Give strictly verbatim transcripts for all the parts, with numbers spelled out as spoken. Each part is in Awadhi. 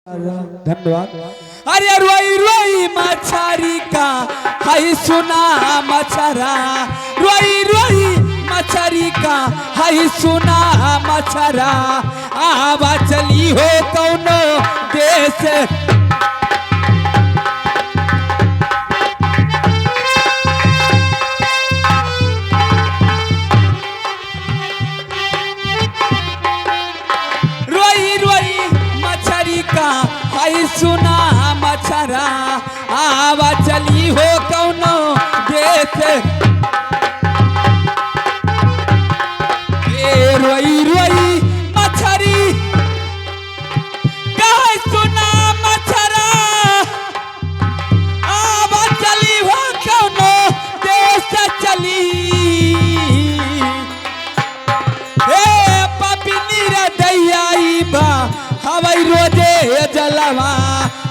धन्यवाद। अरे रोई रोई मछरी का है सुना मछरा, रोई रोई मछरी का है सुना मछरा, आवा चली हो कौनो देश। रोई रोई मछरी का है सुना मछरा, आवा चली हो कौनो देश। ए रोई रोई मछरी का है सुना मछरा, आवा चली हो कौनो देश चली। ए पापी निरदैया ई बा, हवै रोजे जलवा।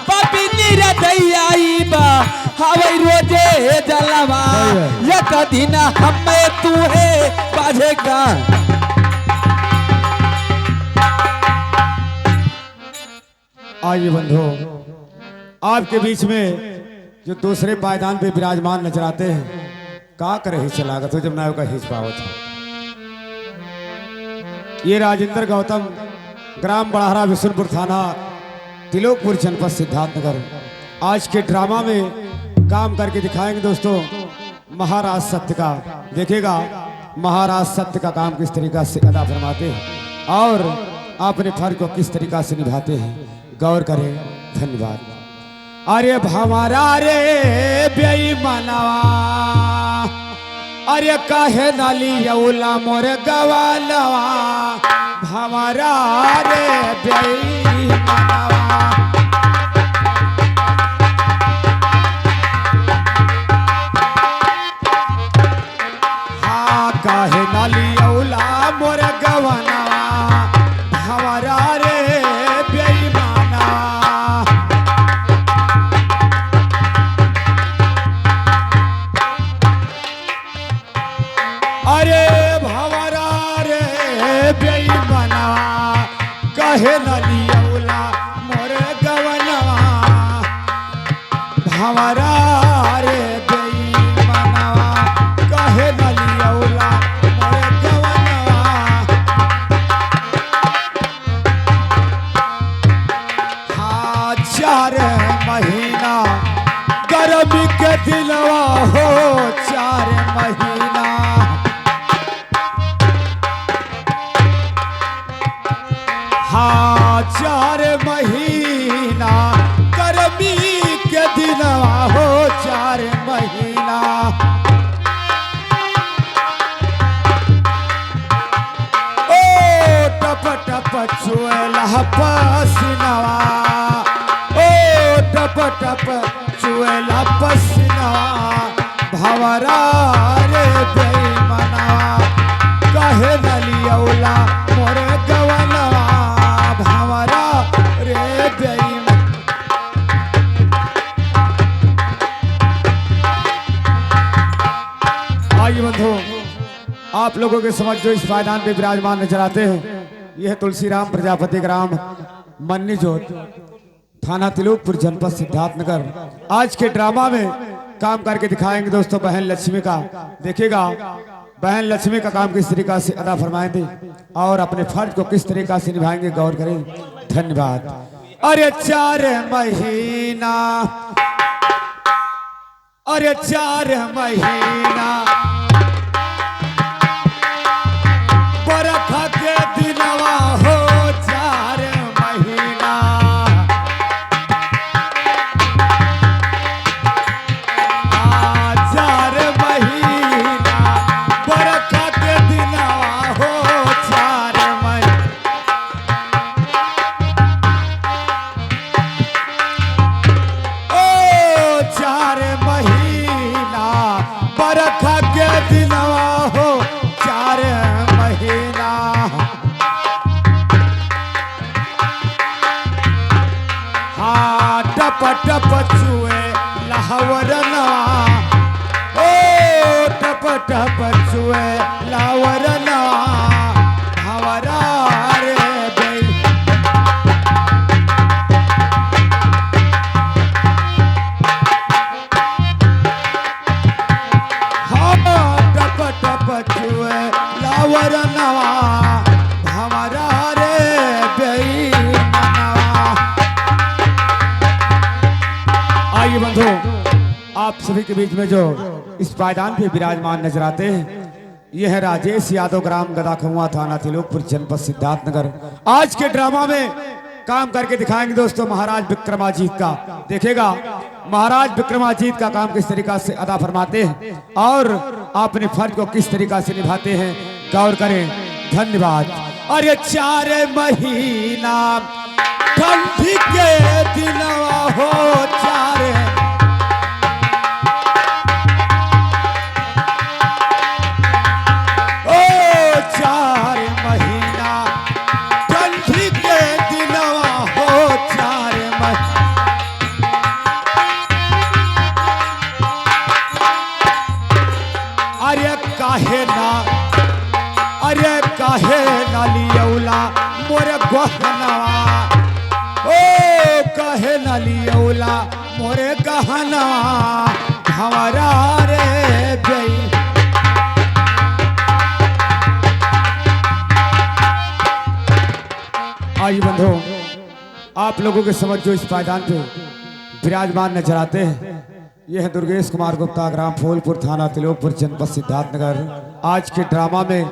पापी निरदैया ई बा, हवै रोजे जलवा। सही है। एक दिन हमें तू है बाजेगा। आइए बंधु, आपके बीच में जो दूसरे पायदान पे विराजमान नजर आते हैं, का करे हिच लागत हो जब ना ओका हिच पावत हो। ये राजेंद्र गौतम, ग्राम बड़हरा, विशुनपुर थाना, तिलोकपुर, जनपद सिद्धार्थनगर। आज के ड्रामा में काम करके दिखाएंगे दोस्तों। महाराज सत्य का, देखिएगा महाराज सत्य का काम किस तरीका से अदा फरमाते हैं और अपने फर्ज को किस तरीका से निभाते हैं, गौर करें। धन्यवाद। अरे भंवरा रे बेईमानवा, अरे काहे ना लियौला मोर गवनवा, भंवरा रे बेईमानवा। हाँ, काहे ना लियौला मोर गवनवा, भंवरा रे बेईमानवा। अरे भंवरा रे बेईमानवा, काहे ना लियौला मोर गवनवा। भंवरा रे बेईमानवा, काहे ना लियौला मोर गवनवा। हाँ, चार महीना गर्मी के दिनवा हो, चार महीना। हाँ, चार महीना गर्मी के दिनवा हो, चार महीना। ओ टप टप चुएला पसीनवा, ओ टप टप चुएला पसीनवा, भंवरा रे बेईमानवा, काहे ना लियौला मोर गवनवा, भंवरा रे बेईमान। आइए बंधु, आप लोगों के समक्ष जो इस पायदान पे विराजमान नजर आते हैं, यह है तुलसीराम प्रजापति, ग्राम मन्नी जोत, थाना तिलोकपुर, जनपद सिद्धार्थनगर। आज के ड्रामा में काम करके दिखाएंगे दोस्तों बहन लक्ष्मी का। देखिएगा बहन लक्ष्मी का काम किस तरीका से अदा फरमाएंगे और अपने फर्ज को किस तरीका से निभाएंगे, गौर करें। धन्यवाद। अरे चार महीना, अरे चार महीना बरखा के दिनवा हो, चार महीना। आ, चार महीना बरखा के दिनवा हो, चार महीना। ओ चार महीना बरखा के दिनवा हो, चार महीना। हाँ, टप टप चुए लहवरनवा, ओ टप टप चुए लहवरनवा, भंवरा रे बेई। सभी के बीच में जो इस पायदान पे विराजमान नजर आते हैं, ये है राजेश यादव, ग्राम गदाखुआ, थाना तिलोकपुर, जनपद सिद्धार्थनगर। आज के ड्रामा में काम करके दिखाएंगे दोस्तों महाराज विक्रमाजीत का। देखिएगा महाराज विक्रमाजीत का काम किस तरीका से अदा फरमाते हैं और अपने फर्ज को किस तरीका से निभाते हैं, गौर करें। धन्यवाद। अरे चार महीना ठंडी के दिनवा हो, चार, ओ चार महीना ठंडी के दिनवा हो, चार महीना। अरे काहे ना, अरे काहे ना लियौला मोरे गहनवा, ओ काहे ना लियौला मोरे गहनवा, भंवरा रे बेई। आई बंधु, आप लोगों के समक्ष जो इस पायदान पे विराजमान नजर आते हैं, ये है दुर्गेश कुमार गुप्ता, ग्राम फूलपुर, थाना तिलोकपुर, जनपद सिद्धार्थनगर। आज के ड्रामा में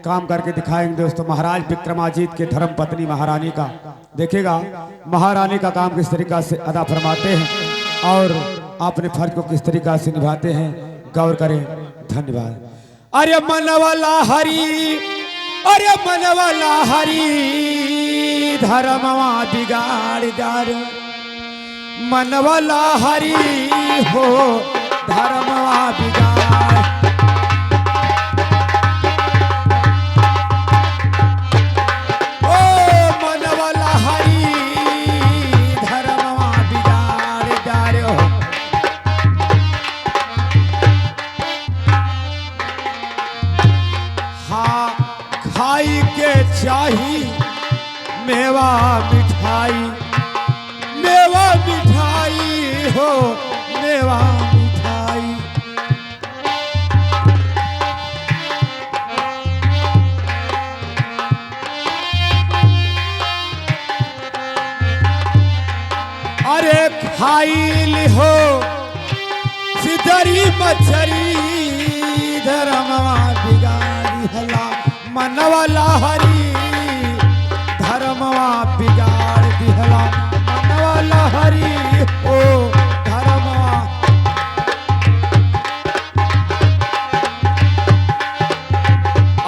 काम करके दिखाएंगे दोस्तों महाराज विक्रमाजीत के धर्म पत्नी महारानी का। देखिएगा महारानी का काम किस तरीका से अदा फरमाते हैं और अपने फर्ज को किस तरीका से निभाते हैं, गौर करें। धन्यवाद। अरे मनवा लहरी, अरे मनवा लहरी, धर्मवा बिगाड़ डार। मनवा लहरी हो, धर्मवा बिगाड़। ओ मनवा लहरी, धर्मवा बिगाड़ डार हो। हाँ, खाई के चाही मेवा मिठाई, मेवा मिठाई हो, मेवा मिठाई। अरे खाइल हो सिधरी मछरी, धर्मवा बिगाड़ी हला मनवा लहरी, धर्मवा बिगाड़ दिहला मनवा लहरी, ओ धर्मवा।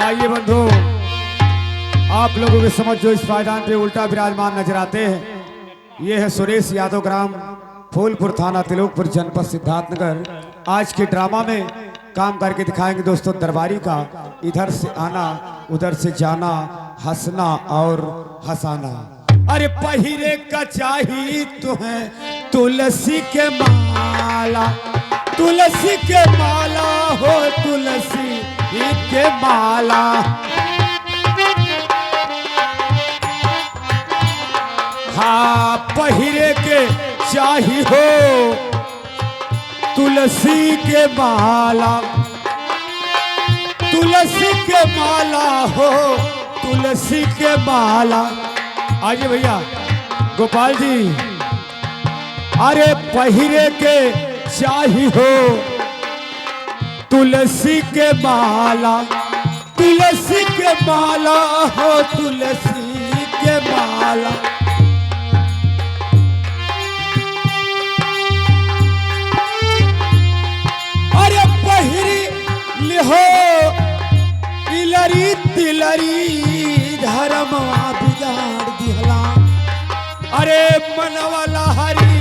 आइए बंधु, आप लोगों के समक्ष जो इस पायदान पे उल्टा विराजमान नजर आते हैं, ये है सुरेश यादव, ग्राम फूलपुर, थाना तिलोकपुर, जनपद सिद्धार्थनगर। आज के ड्रामा में काम करके दिखाएंगे दोस्तों दरबारी का, इधर से आना, उधर से जाना, हंसना और हंसाना। अरे पहिरे का चाही तुहें तुलसी के माला, तुलसी के माला हो, तुलसी के माला। हाँ, पहिरे के चाही हो तुलसी के माला, तुलसी के माला हो, तुलसी के माला। आइए भैया, गोपाल जी, अरे पहिरे के चाही हो तुलसी के माला, तुलसी के माला हो, तुलसी के माला। अरे पहिरी लिहो इलरी तिलरी, धर्मवा बिगाड़ दिहला। अरे मनवा लहरी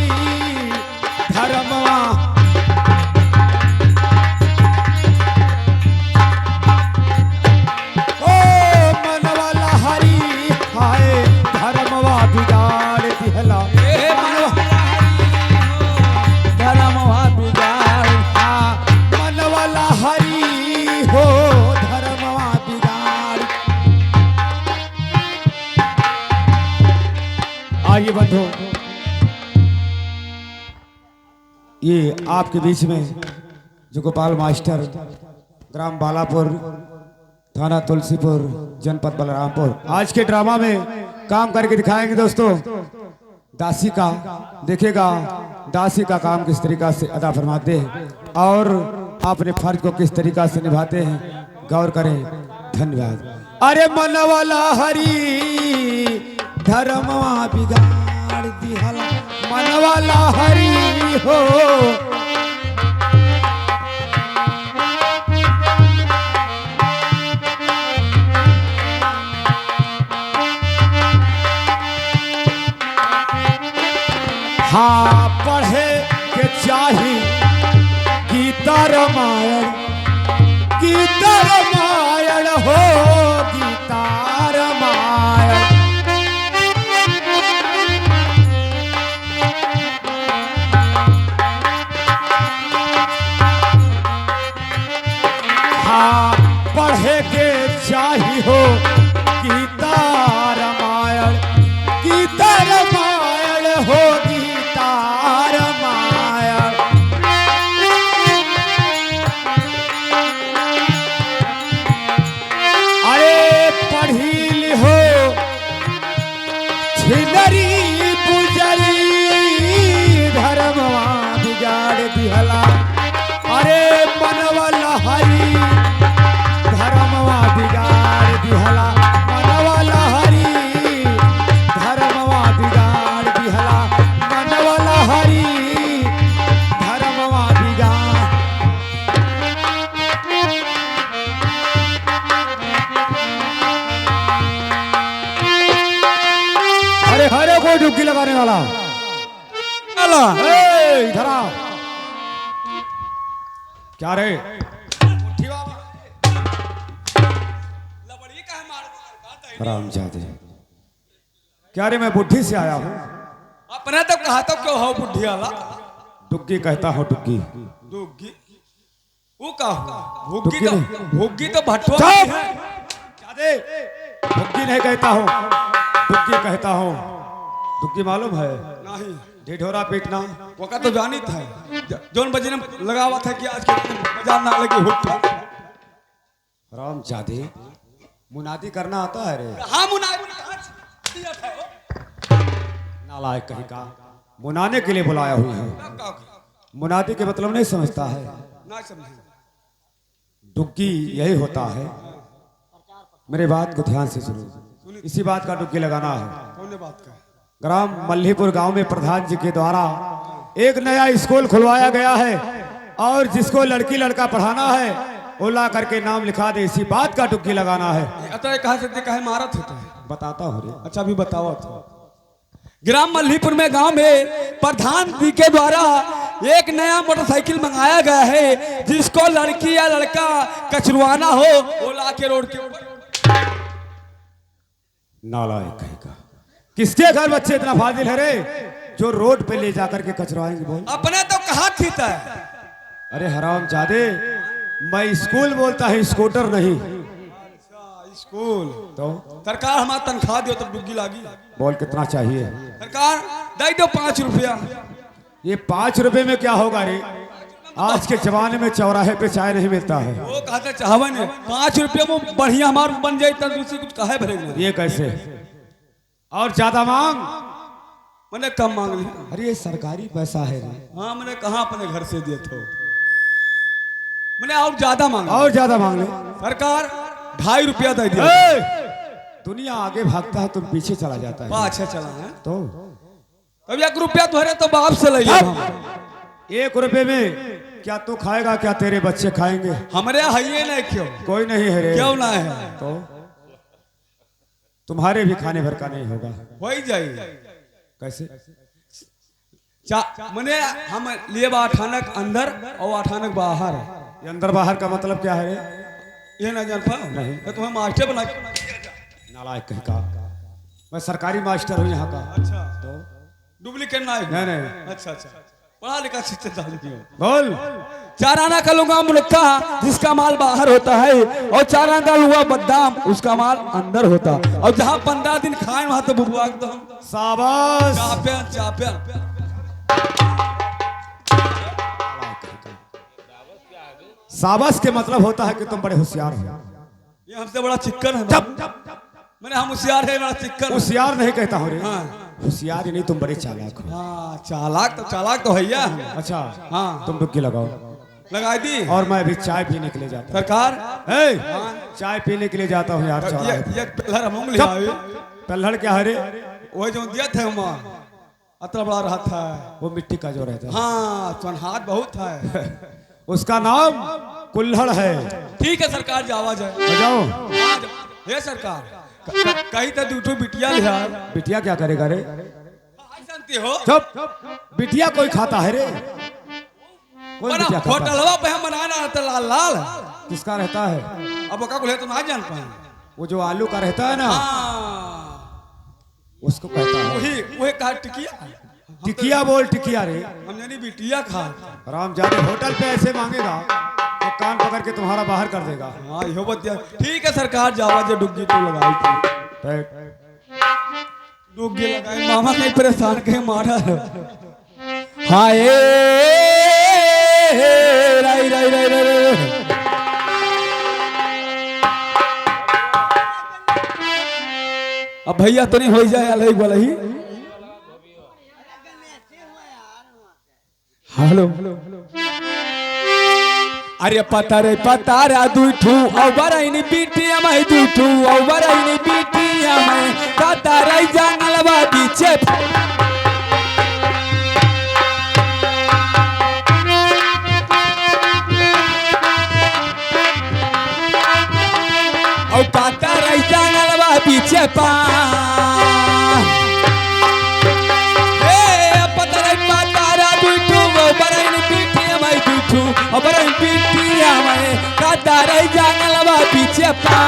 धर्मवा। ओ मनवा लहरी, हाय धर्मवा बिगाड़ दिहला। ए मनवा, धर्मवा बिगाड़, हाँ, मनवा लहरी हो, धर्मवा बिगाड़। आइए बंधु, ये आपके बीच में जो गोपाल मास्टर, ग्राम बालापुर, थाना तुलसीपुर, जनपद बलरामपुर, आज के ड्रामा में काम करके दिखाएंगे दोस्तों। दासी का देखिएगा, दासी का काम किस तरीका से अदा फरमाते हैं और अपने फर्ज को किस तरीका से निभाते हैं, गौर करें। धन्यवाद। अरे मनवा लहरी धर्मवा बिगाड़ दिहला, मनवा लहरी हो। हाँ, पढ़े के चाही गीता रामायण, गीता रामायण हो, गीता रामायण। हाँ, पढ़े के चाही हो गीता रामायण, गीता रामायण हो, गीता रामायण। अरे पढ़ी लिहो छिनरी पुजरी धर्मवा बिगाड़ दिहला। अरे मनवा लहरी धर्मवा बिगाड़ दिहला, मनवा लहरी धर्मवा बिगाड़ दिहला, मनवा लहरी धर्मवा बिगाड़। अरे हरे कोई डुबकी लगाने वाला। वाला। ए, इधर आ। क्या रे? हरामजादे। क्या रे, मैं बुद्धि से आया हूँ। अपने तो कहा तो क्यों हो बुद्धि वाला? डुग्गी कहता हूँ, डुग्गी। डुग्गी? वो का हो? भुग्गी डुग्गी तो, नहीं। भुग्गी तो भट्टो चुप! नहीं है। क्या दे? भुग्गी नहीं कहता हूँ, डुग्गी कहता हूँ। डुग्गी मालूम है? नहीं। ढिढोरा पीटना। वो का तो जानी था। ज-, जौन बजने लगावा था कि आज के दिन बाजार ना लगी हुट्ठा। हरामजादे, मुनादी करना आता है रे? हाँ, मुनादी, मुनादी आता है। नालायक कहीं का, मुनाने के लिए बुलाया हुआ है। का, का, का? मुनादी के मतलब नहीं समझता है? ना समझे। डुग्गी यही होता है। मेरे बात को ध्यान से सुनो, इसी बात का डुग्गी लगाना है। कौन बात का? ग्राम मल्हीपुर गांव में प्रधान जी के द्वारा एक नया स्कूल खुलवाया गया है और जिसको लड़की लड़का पढ़ाना है, वो ला करके नाम लिखा दे, इसी बात का डुग्गी लगाना है। अतः कहाँ से दे, काहे मारत होता है? बताता हूँ रे। अच्छा, अभी बताओ तो। ग्राम मल्हीपुर में गांव में प्रधान जी के द्वारा एक नया मोटरसाइकिल मंगाया गया है, जिसको लड़की या लड़का कचरवाना हो, वो ला के रोड के ऊपर। नालायक कहीं का। किसके घर बच्चे इतना फाजिल है रे, जो रोड पे ले जाकर के कचरवाएंगे? बोल। अपने तो कहा थी तय। अरे हरामजादे, मैं स्कूल बोलता है, स्कूटर नहीं। अच्छा, स्कूल। तो? सरकार हमार तनख्वाह दियो तब डुग्गी लागी। बोल कितना चाहिए? सरकार, दे दो पाँच रुपया। ये पाँच रुपए में क्या होगा रे? आज के जमाने में चौराहे पे चाय नहीं मिलता है। वो कहते चाहवन है, पाँच रुपये में बढ़िया हमार बन जाए, तब दूसरी कुछ काहे भरे ना। ये कैसे? और ज्यादा मांग? मैंने कम मांग लिया। अरे, ये सरकारी पैसा है रे। हाँ, मैंने कहाँ अपने घर से दिए थे? मैंने और ज्यादा मांग लिया। और ज्यादा मांग ले। सरकार, ढाई रुपया दे दिया। ए! दुनिया आगे भागता है, तुम पीछे चला जाता है। वाह, अच्छा चला है। तो तब एक रुपया धरे तो बाप से ले लेब हम। एक रुपये में क्या तू खाएगा, क्या तेरे बच्चे खाएंगे? हमरे हइये नहीं क्यों? कोई नहीं है रे। क्यों ना है? तो तुम्हारे भी खाने भर का नहीं होगा। हो ही जाई। कैसे? चा-, मने हम लिए बा अठानक अंदर और अठानक बाहर। ये अंदर बाहर का मतलब क्या है रे? ये ना जान पाओ? नहीं। तो तुम्हें मास्टर बना के नालायक कहीं का। मैं सरकारी मास्टर हूँ यहाँ का। अच्छा। तो? डुप्लीकेट ना है? नहीं, नहीं। अच्छा, अच्छा। पढ़ा लिखा शिक्षित आदमी हो। बोल। चार आना का लूंगा मुनक्का, जिसका माल बाहर होता है, और चार आना का लूंगा बदनाम, उसका माल अंदर होता। और जहाँ पन्द्रह दिन खाए, वहाँ तो बुबुआ एकदम शाबाश। चाप्यान, चाप्यान। शाबाश के मतलब होता है कि तुम बड़े होशियार हो। ये हमसे बड़ा चिक्कन है। चुप। मैंने हम होशियार है, बड़ा चिक्कन। होशियार नहीं कहता हूँ रे। हाँ। होशियार ही नहीं, तुम बड़े चालाक हो। हाँ, चालाक तो, चालाक तो है ही हम। अच्छा, हाँ। तुम डुग्गी लगाओ। लगाई दी। और मैं अभी चाय पीने के लिए जाता हूँ। सरकार। ए, हाँ। चाय पीने के लिए जाता हूँ यार, तो चौराहे ये, पे। ये पल्हड़ हम लोग ले चुप। आवे। पल्हड़ क्या है रे? वही जो दिया था वहाँ। अतला बड़ा रहत है। वो मिट्टी का जो रहता है। हाँ, सोनहार बहुत है। उसका नाम कुल्हड़ है। ठीक है सरकार, जावा जाए। बजाओ। हाँ, जा-, हे सरकार, क-, क-, कही तो दू ठो बिटिया ले आए। बिटिया क्या करेगा रे? हाँ, शांति हो। चुप। बिटिया कोई खाता है रे? कौन बड़ा बिटिया खाता है? होटलवा पे हम बनाना रहता लाल लाल। किसका रहता है? अब ओका बोले तो ना जान पाए। वो जो आलू का रहता है ना, हाँ। उसको कहता है। वही, वही कहा टिकिया। हम तो टिकिया बोल, टिकिया रे। हम जानी बिटिया खा। राम जाने होटल पे ऐसे मांगेगा तो कान पकड़ के तुम्हारा बाहर कर देगा। हाँ, यो बतिया। ठीक है सरकार, जावा जे डुग्गी तो लगाई थी। बैठ। डुग्गी लगाई, मामा नहीं परेशान के मारा। हाय, राई, राई, राई, राई, राई। अब भैया तो नहीं हो जाए, अलग वाला ही। हेलो। अरे पतरे पतारा दुई ठू, औ बरैन बिटिया मैं दुई ठू, औ बरैन बिटिया मैं, पतरे जंगलवा बीचे। औ पतरे जंगलवा बीचे पा। ए, पतरे पतारा दुई ठू, औ बरैन बिटिया मैं दुई ठू, औ बरैन बिटिया मैं, पतरे जंगलवा बीचे पा।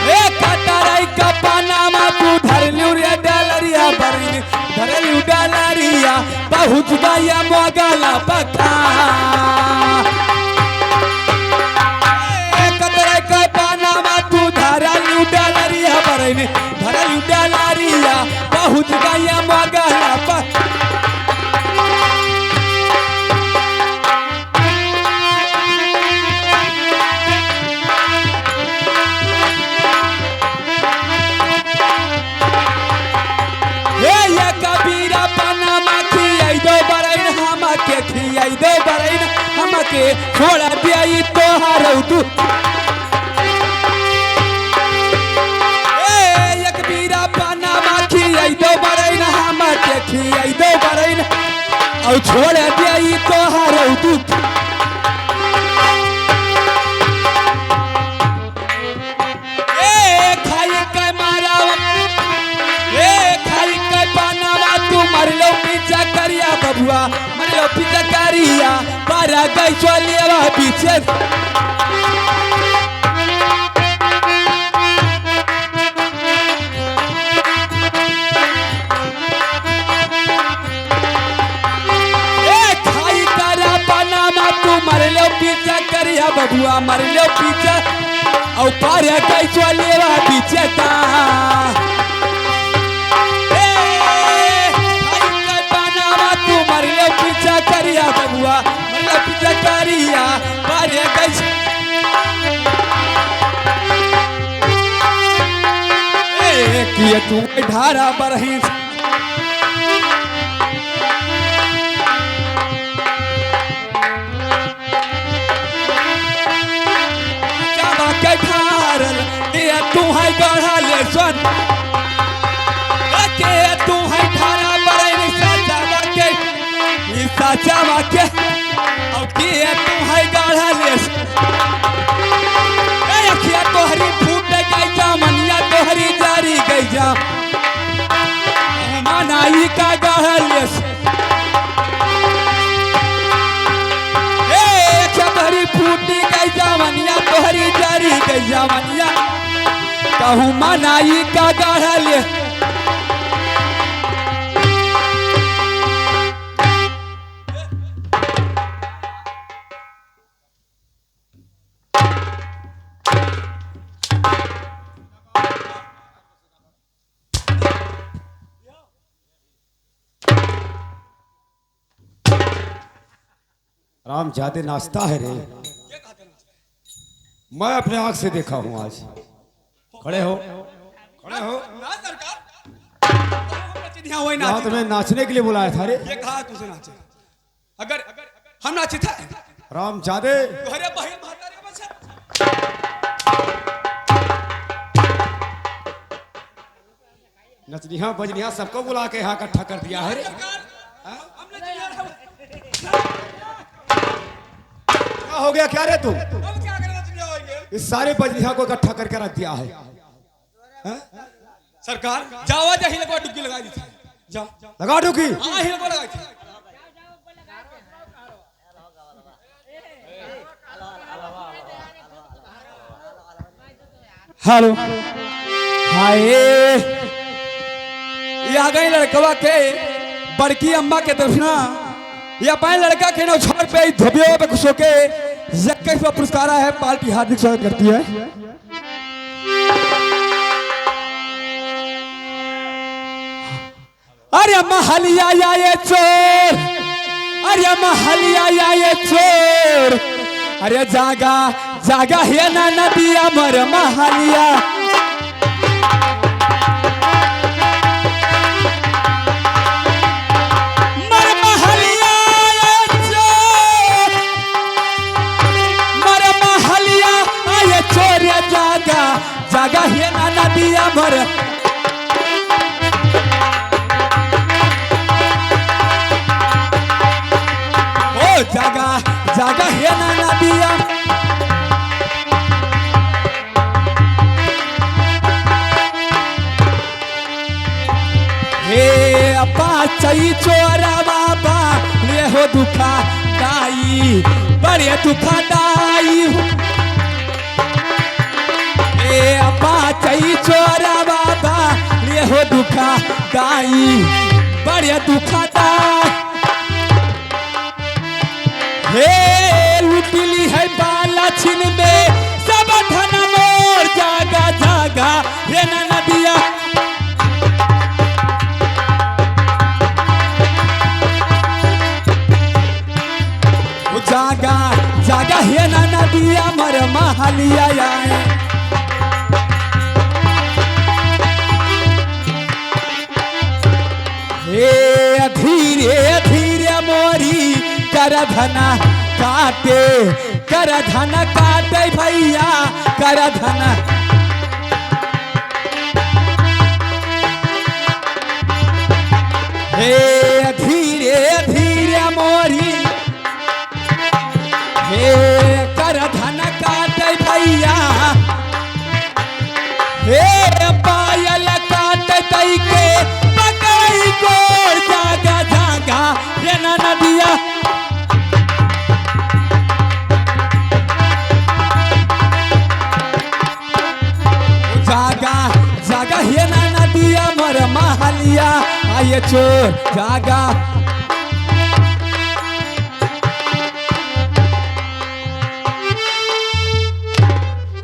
ए कतरई का पानामा तू धरलू रे डलरिया बरैन, धरलू डलरिया, पहुँच गया मोगला पका। ए कतरई का पानामा तू धरलू डलरिया बरैन, धरलू डलरिया, पहुँच गया मोगला पका। हे ये कबीरा पनामा खियाई दो बरैन हमके, खियाई दो बरैन हमके, छोड़ दिया ई तोहार तू। ए, एक बीरा पनामा खियाई दो बरैन हमके, खियाई दो बरैन, औ छोड़ दिया ई तोहार तू। ए, खाई के मारा, ए, खाई के पनामा तू मरलो पीछा करिया बबुआ, मरलो पीछा करिया, पारा गई चोलिया पीछे। ए, खाई करा पनामा तू मरलो पीछा करिया बबुआ, मरलो पीछा। औ पारे कैसो लेवा पीछे ता। ए, खाई के पनामा तू मरलो पीछा करिया बबुआ, मरलो पीछा करिया, पारे कैसो। ए, किए तू ढारा बरही। चावा के ढारल, ए तू है गढ़ले सन। के तू है ढारा बरही सा चावा के, ई सा चावा के। औ के तू है गढ़ले सन। ए अखिया तोहरी फूट गई जा, मनिया तोहरी जारी गई जा। मनाई का गढ़ले सन। ए, अखिया तोहरी फूटी गई जवनिया, तोहरी जरी गई जवनिया, कहूँ मनाई का गढ़ले। राम ज्यादा नाचता है रे। मैं अपने आँख से देखा हूँ आज। खड़े हो, खड़े हो। ना सरकार, हम नचनिया वही यहाँ नाची। तुम्हें नाचने के लिए बुलाया था रे। ये कहा तुझे नाचे? अगर हम नाची था राम जादे। तोहरे बहिन महतारी बच्चा। नचनिया बजनिया सबको बुला के यहाँ इकट्ठा कर दिया है रे। सरकार, हाँ? हम नचनिया रहो। क्या हो गया क्या रे तू? हम क्या करें, नचनिया होएंगे? इस सारे बजनिया को इकट्ठा करके रख दिया है। हाँ? सरकार, जावा जा हिलकवा डुबकी लगाइ दी था। जाओ। लगा डुबकी। हाँ, हिलकवा लगाइ दी। हेलो। हाय। ये आ गई लड़कवा के बड़की अम्मा के दफना। ये अपने लड़का के नौ छाड़ पे धोबियों पे खुश होके इक्कीसवाँ पुरस्कार है। पार्टी हार्दिक स्वागत करती है। अरे महलिया या ये चोर, अरे महलिया या ये चोर, अरे जागा, जागा हे ना नदिया मर महलिया। मर महलिया या चोर, मर महलिया या ये चोर, जागा, जागा हे ना नदिया मर। ओ जागा, जागा हे ना नदिया। हे पाचई चोरवा बा, ले हो दुखा दाई, बड़े दुखा दाई। हे पाचई चोरवा बा, ले हो दुखा दाई, बड़े दुखा दाई। हे लुटली है बाला छिन में सब धन मोर, जागा जागा हे ना नदिया। ओ जागा जागा हे ना नदिया मर महलिया आए। हे धीरे धीरे मोरी करधन काटे, करधन काटे भैया, करधन। हे धीरे धीरे मोरी हे करधन काटे भैया, हे पायल काटे तई के पकड़ई गोर जागा जागा हे ना नदिया। जागा जागा हे ना नदिया मर महलिया आए चोर जागा।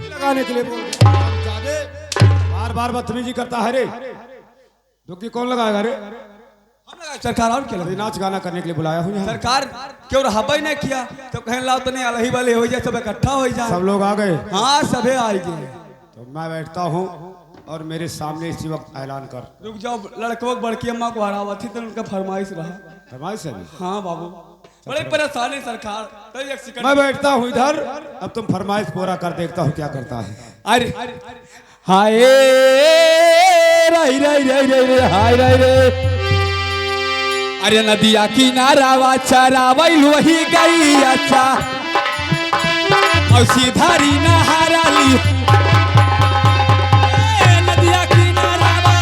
लगाने के लिए बोल रहे हैं। बार बार बदतमीजी करता है रे। डुबकी कौन लगाएगा रे? हम लगाए सरकार, और क्या अभी लगाए? नाच गाना करने के लिए बुलाया हूँ यहाँ। सरकार, क्यों रहबे नहीं किया? तो कहें लाओ तनी अलही वाले हो जाए, सब इकट्ठा हो जाए। सब लोग आ गए? हाँ, सभे आ गए। तो मैं बैठता हूँ और मेरे सामने इसी वक्त ऐलान कर। रुक जाओ, लड़कवा के बड़की अम्मा को हरावा थी, तो उनका फरमाइश रहा। फरमाइश है? हाँ बाबू, बड़े परेशान है सरकार, तो एक सेकंड। मैं बैठता हूँ इधर, अब तुम फरमाइश पूरा कर, देखता हूँ क्या करता है। अरे, हाय रे रे रे रे रे, हाय रे रे। अरे नदिया किनारावा चरावैल वही गैया चा, और सीधा री नहारा ली। ए, नदिया किनारावा।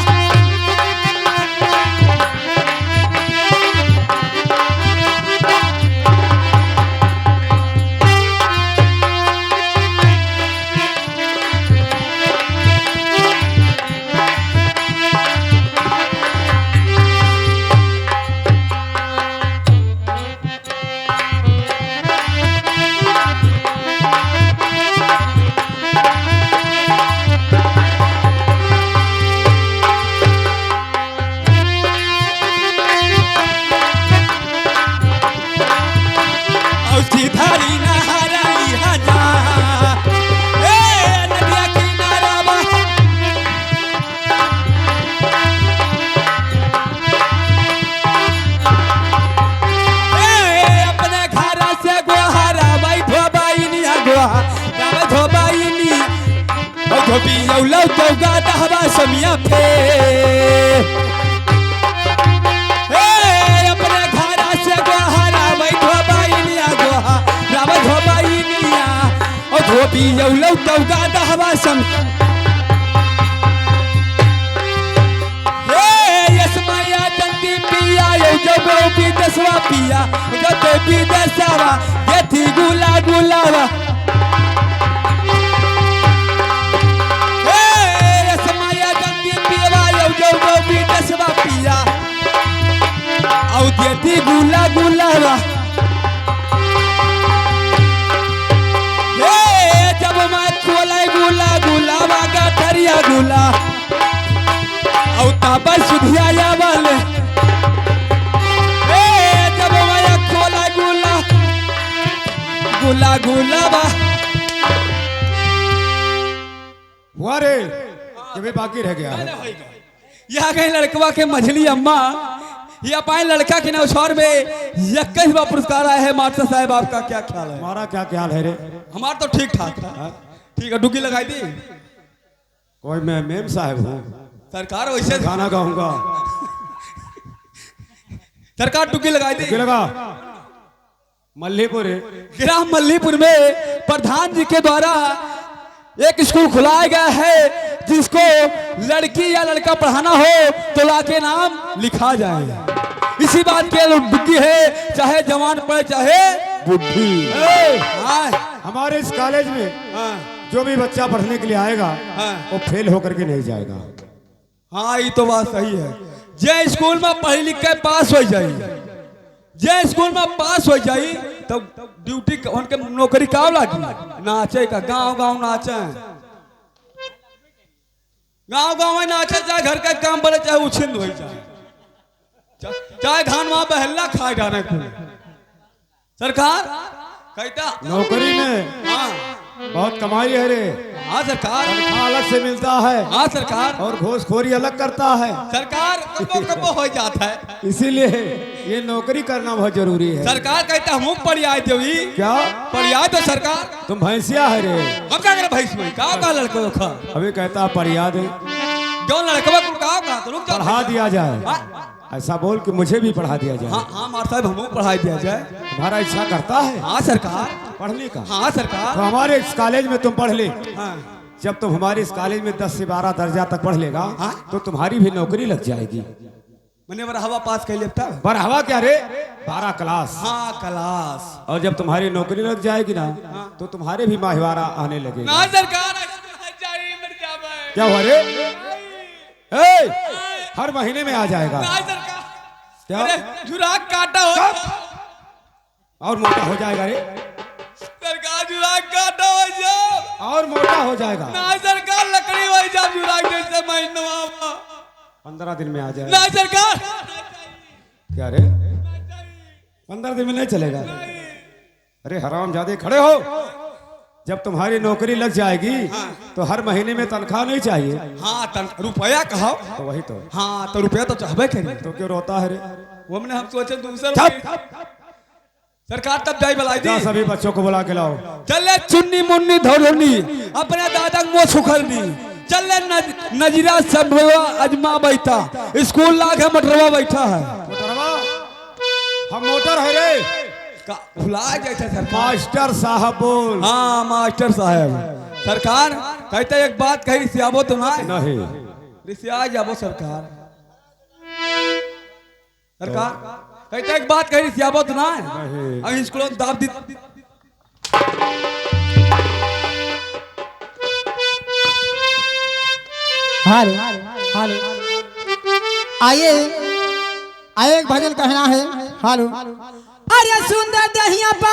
धोबी अउलौ तौ गादहवा समिया पे। ए, अपने घरा से गोहरावै धोबइनिया, गोहरावै धोबइनिया। ओ धोबी अउलौ तौ गादहवा सम-, ए, यस माया चंदी पिया, यो जब बिदेसवा पिया, जब बिदेसवा, ये थी गुला गुलावा। ए, यस माया जंदी पियवा, यौ जौ गौ बिदेसवा पिया। औ देती गुला गुलावा। ए, जब मैं खोले गुला गुलावा, गठरिया गुला। औ ताबा सुधिया या वाले। ए, जब मैं खोले गुला, गुला गुलावा। हुआ रे, ये भी बाकी रह गया है। यह गए लड़कवा के मझली अम्मा, ये पाए लड़का के नौछौर में इक्कीसवाँ पुरस्कार आया है। मास्टर साहब, आपका क्या ख्याल है? हमारा क्या ख्याल है रे? हमारा तो ठीक ठाक था। हाँ? ठीक है, डुग्गी लगाई दी। कोई मैं मेम साहब हूँ? सरकार वैसे गाना गाऊंगा। सरकार डुग्गी लगाई दी। डुग्गी लगा। मल्लीपुर। ग्राम मल्लीपुर में प्रधान जी के द्वारा एक स्कूल खुलाया गया है, जिसको लड़की या लड़का पढ़ाना हो तो लाके नाम लिखा जाए। इसी बात के लिए डुग्गी है, चाहे जवान पढ़े चाहे बुढ़ी। ए, हाँ। हमारे इस कॉलेज में हाँ। जो भी बच्चा पढ़ने के लिए आएगा हाँ। वो फेल होकर के नहीं जाएगा। हाँ, ई तो बात सही है। जे स्कूल में पढ़ लिख के पास होइ जाई, जे स्कूल में पास होइ जाई, तब ड्यूटी क-, उनके नौकरी का लागी? नाचे का, गांव गांव नाचे। गांव गांव में नाचे, चाहे घर का काम पड़े, चाहे उछिंद होइ जाए, चा-, चाहे धान वहां बहल्ला खाए जाने को। सरकार, कहता नौकरी में हाँ। बहुत कमाई है रे। हाँ सरकार। तनख्वाह अलग से मिलता है। हाँ सरकार। और घूसखोरी अलग करता है। सरकार, कबो कबो होइ जाता है। इसीलिए ये नौकरी करना बहुत जरूरी है। सरकार कहता हम पढ़ियाए देवी। क्या? पढ़ियाए तो सरकार। तुम भैंसिया है रे। हम क्या करें भैंस में? का, का लड़के खा? अभी कहता पढ़िया दे। जो लड़कवा को का, का, तो रुक जा। पढ़ा दिया जाए। हाँ। ऐसा बोल कि मुझे भी पढ़ा दिया जाए। हाँ, हाँ, मार साहब, हमको पढ़ा दिया जाए। तुम्हारा इच्छा करता है हाँ, सरकार। पढ़ने का? हाँ, सरकार। तो हमारे इस कॉलेज में तुम पढ़ ले। हाँ। जब तुम हमारे इस कॉलेज में दस से बारह दर्जा तक पढ़ लेगा, हाँ। तो तुम्हारी भी नौकरी लग जाएगी। मैंने बरहवा पास कर लेता। बरहवा क्या रे? बारह क्लास। हाँ, क्लास। और जब तुम्हारी नौकरी लग जाएगी ना, हाँ। तो तुम्हारे भी माहिवारा आने लगेगा। ना सरकार, ऐसा तो नहीं चाहिए, मर जावे। क्या हुआ रे? ए, हर महीने में आ जाएगा। ना सरकार। क्या? अरे, जुराक काटा हो। चुप। और मोटा हो जाएगा रे। सरकार, जुराक काटा हो जाओ। और मोटा हो जाएगा। ना सरकार, लकड़ी हो जाओ, जुराक जैसे महीनवा। पन्द्रह दिन में आ जाएगा। ना सरकार। क्या रे? पन्द्रह दिन में नहीं चलेगा? अरे हरामजादे, खड़े हो। जब तुम्हारी नौकरी लग जाएगी, हाँ। तो हर महीने में तनख्वाह नहीं चाहिए? हाँ, तन-, रुपया कहो। तो वही तो। हाँ, तो रुपया तो चाहबे करी। तो क्यों रोता है रे? वो हमने हम सोचे दूसरा चुप। रुपया। सरकार तब जाई बुलाई दी। जा सभी बच्चों को बुला के लाओ। चले चुन्नी मुन्नी धोरनी, अपने दादा मुँह सुखरनी। चले नज-, नजरा सब अजमा बैठा, स्कूल लाग है मोटरवा बैठा है। मोटरवा? हम मोटर है रे। का भुला जाए थे सरकार। मास्टर साहब बोल। हाँ, मास्टर साहब। सरकार, कहते एक बात कही, रिसियाबो तो ना है? नहीं। रिसिया जाबो सरकार। सरकार, कहते एक बात कही, रिसियाबो तो ना है? नहीं। अब स्कूल दाब दी। हाल, हाल। आइए, आइए, एक भजन कहना है। हाल। अरे सुंदर दहिया पा